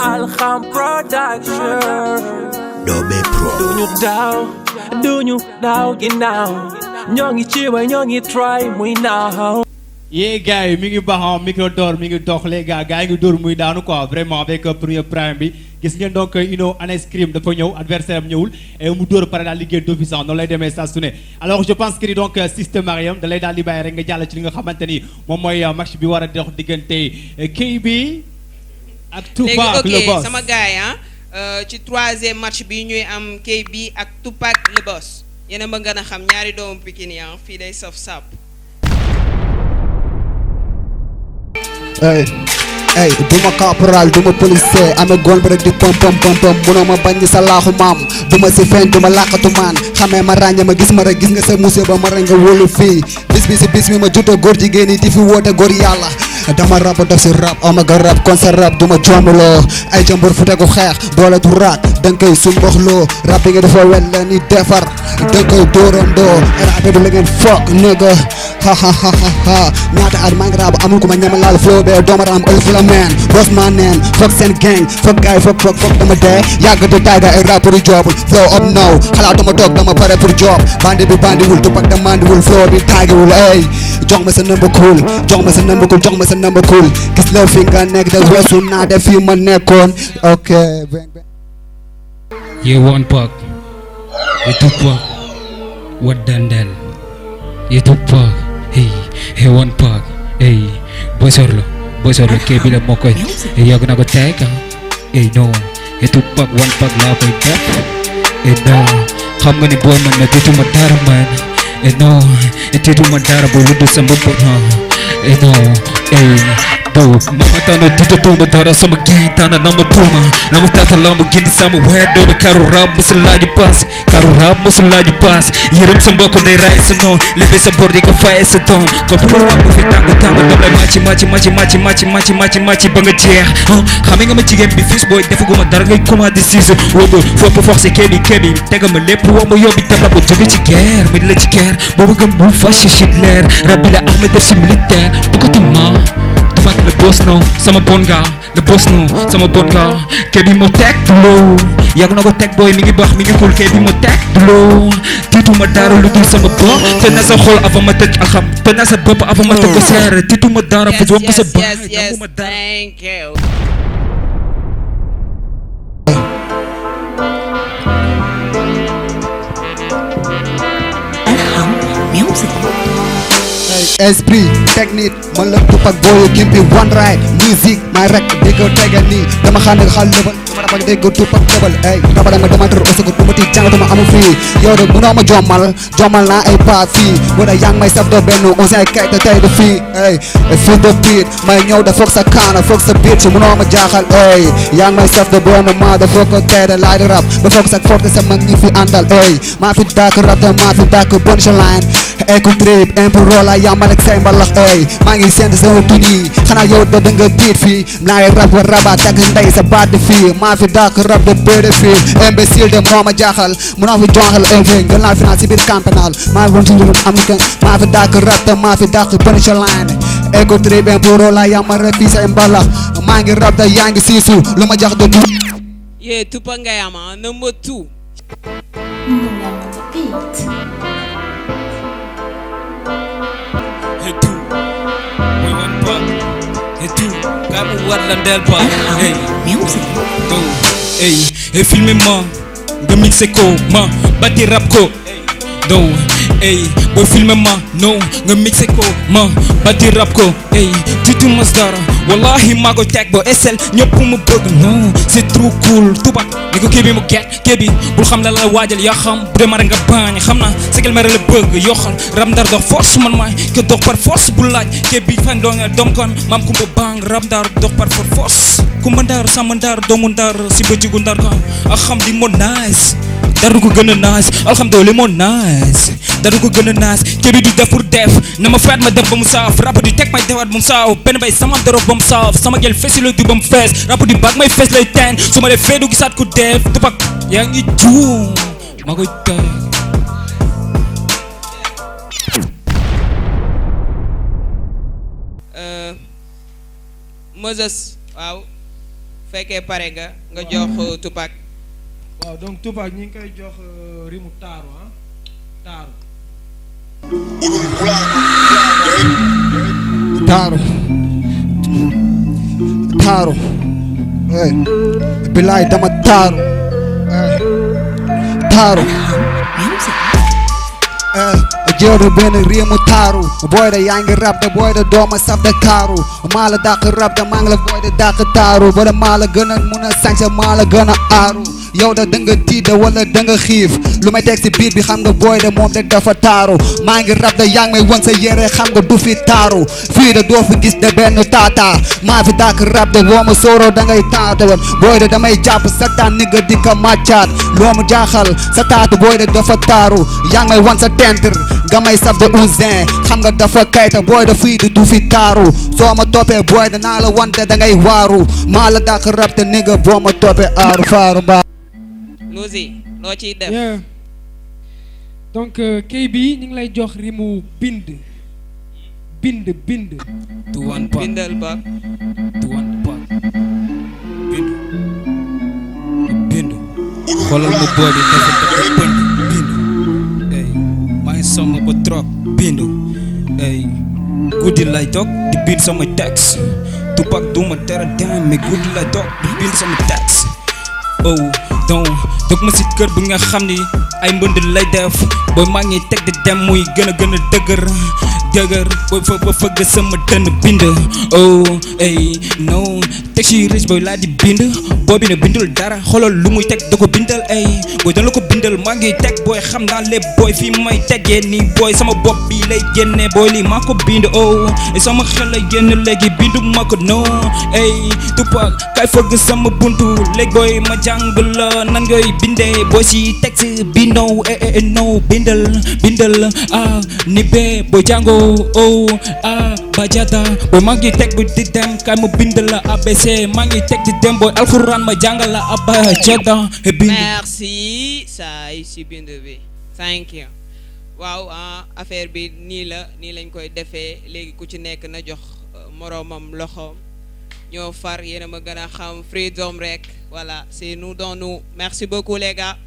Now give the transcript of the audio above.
Al.Xam production. Dobe Pro. Do ñu daaw ginnaaw ñoo ngi ci way ñoo ngi try muy naaw. Yeah gars yi mi ngi baax micro door mi ngi dox les gars yi ngi dóor muy daanu quoi vraiment avec premier prime bi gis ngeen donc Ice Cream dafa ñëw adversaire am ñëwul et mu dóor pare daal liggéey d'office noonu lay demee saa su ne alors je pense que ni donc système Mariam da lay daal di bàyyi rek nga jàll ci li nga xamante ni moom mooy match bi war a dox diggante KB ak Tupac le boss. Sama gars yi ci troisième match bi ñuy am KB ak Tupac le boss yéen a ma gën a xam ñaari doomu Pikine yi fii day saf sap. Hey, duma caporal duma policier amee goon bi rek di pom pom pom pom munoo ma bañ sa laaxu maam duma si feeñ duma làqatu maan xamee ma ràññe ma gis ma rek gis nga sa musée ba ma rek nga wóolu fii bis bi si bis mi ma juddoo góor jigéen yi di fi woote góor yàlla dama rab def si rab ama ga rab kon sa rab duma jombuloo ay jambur fu tegu xeex doole du raak danga koy sumboxloo rab bi nga dafa wel la ni defar danga koy dóorandoo rab bi du la ngeen foog nigga ha ha ha ha ñaata at maa ngi rab amul ku ma ñama laal flow bee dooma ram ëlf la man boss man neen foog seen gang foog gaay foog dama dee yàgg di tayga ay rapport yu joobul flow up now xalaatuma toog dama pare pour job bandi bi bandiwul Tupac da mandiwul flow bi taagiwul ay jox ma sa number cool jox ma sa number cool jox ma sa number cool gis la fi nga nekk da weesu naa def fi ma nekkoon ok You want Pac, you Tupac, what dandel, you Tupac, hey want Pac, hey boy sorlo KB la moo koy yàgg na ko teg hey no you Tupac one Pac laa koy def hey no xam nga ni booy man na tiituma dara man hey no tiituma dara boo lu dul sama bopp hey no hey mama tana tita tuma dara sama gi tana nama tuma nama tata lambu gindi sama weer doomi karu rab musulaaji paas yërëm sa mbokk day raay sa noon lépp sa bor di ko faye sa doom kon pour am bu fi tàng dam lay màcci ba nga jeex xame nga ma jigéen bi fils booy defaguma dara ngay commandé siis wóobo fopp forcé kébi tega ma lépp woo ma yóbbi tabla bu jóge ci guerre mi di la ci guerre boobu gëm bul fâché shit leer rab bi la armé def si militaire bëggatuma Tupac le boss no sama bon ga le boss no sama bon ga KB mo teg low yàgg na ko teg boy mi ngi baax mi ngi cool KB mo teg low tiituma dara lu dul sama bopp te na sa xol avant ma tëj Al.Xam te na sa bopp avant ma tëj ko seer tiituma dara bu wax ko sa baay yes thank you. Al.Xam music. esprit technique man la Tupac booyu gimpi one right musique may rek di ko tegal nii dama xam ne xal lëbal dama dafa dégg Tupac tëbal ay dama dama demantar aussi ko tumati jàngatuma amul fii yow de munoo ma jommal naa ay pas fii mu da yaa ngi may saf do benn on ay kay te tey du fii ay fils de beat may ñëw da foog sa kaana foog sa beat si munoo ma jaaxal ay yaa ngi may saf do benn maa da foog ko tey da laay di rap ba foog sa foog sa mag ñi fi àndal ay maa fi dàkk rap da maa fi dàkk punchline écoute trip impro la yamal ak say mbalax ay maa ngi sent sama tuni xanaa yow da nga tiit fii naay rap wa raba tag ndey sa baat fii maa fi dàkk rap de béde fii imbécile de moo ma jaaxal munoo fi jonxal invin gën laa finance si biir campénal maa fi wonti njulum am kan maa fi dàkk rap te maa fi dàkk punchline écoute trip impro la yamal rek fii say mbalax maa ngi rap da yaa ngi siisu lu ma jax de du Yeah Tupac ngay am number 2. Kamu war la ndel ba hey Music. hey filmé ma nga mixé ko ma bati rap ko do hey boy filmé ma no nga mixé ko ma bati rap ko hey titu masdara wallahi maa ko teg bo SL ñëpp mu bëgg no c'est trop cool Tupac ni ko kébi mu get kébi bul xam la waajal yaa xam bu demare nga bañ xam naa segal mere la bëgg yoxal ram ndar dox force man maay ke dox par force bu laaj kébi fan doom kon maam kumba bang ram ndar dox par force kumba ndar sama ndar doomu ndar si bëjugu ndar ko Al.Xam di moo nice daru ko gën a nice Al.Xam doole moo nice daru ko gën a nice kébi du def pour def na ma faat ma def ba mu saaf rap di teg may defaat ba mu saaf benn bay sama dorog ba mu saaf sama gel fesi la du ba mu fees rap di baag may fees lay teen su ma def fee du gisaat ko def Tupac yaa ngi juum ma koy teg Moses waaw fekkee pare nga jox Tupac. waaw donc Tupac ñi ngi koy jox rimu taaru taaru taaru hey bilaay dama taaru taaru jëru benn rimu taaru booy da yaa ngi rab da booy da dooma saf da kaaru maa la dàq rab da maa ngi la booy da dàq taaru ba da maa la gën a mun a sañse maa la gën a aaru yow da danga tiit da wala danga xiif lu may teg si biir bi xam nga booy da moom da dafa taaru maa ngi rab da yaa ngi may won sa yére xam nga du fi taaru fii da doo fi gis da benn taataa maa fi dàq rab da boo ma sooroo da ngay taatawoon booy da damay jàpp sa taan ni nga di ko màccaat loo mu jaaxal sa taatu booy da dafa taaru yaa ngi may won sa tentre nga may saf de ousin xam nga dafa kayta booy da fii du fi taaru soo ma toppee booy da naa la wante da ngay waaru maa la dàq rab te ni nga boo ma toppee aaru faaru mbaa Lousi loo ciy def. donc kay bi ñu ngi lay jox rimu bind. bindal ba. bind xoolal ma booy bi dafa bënd bind ey maa ngi sonn ba trop bind ey guddi lay toog di bind sama texte Tupac duma tere dem mais guddi lay toog di bind sama texte oh donc dog ma si kër bi nga xam ni ay mbënd lay def booy maa ngi teg di dem muy gën a dëgër booy fa ba fëgg sama dënn bind oh ey non teg si rich booy laa di bind booy bi ne bindul dara xoolal lu muy teg da ko bindal ay booy dana la ko bindal maa ngi teg booy xam naa lépp booy fii may tegee nii booy sama bopp bi lay génne booy lii maa ko bind oh sama xel lay génn léegi bindu ma ko non ey Tupac kay fëgg sama buntu léegi booy ma jàng la nan ngay bindee booy si texte bi no no bindal ni bee booy jàngoo oh bajata booy maa ngi teg bi di dem kay ma bindal la ABC maa ngi teg di dem booy alxuraan ma jàngal la abajata bind. merci saay si bind bi thank you waaw affaire bi nii lañ koy defee léegi ku ci nekk na jox moroomam loxo ñoo far yéen a ma gën a xam freedom rek voilà c'est nous dans nous merci beaucoup les gars.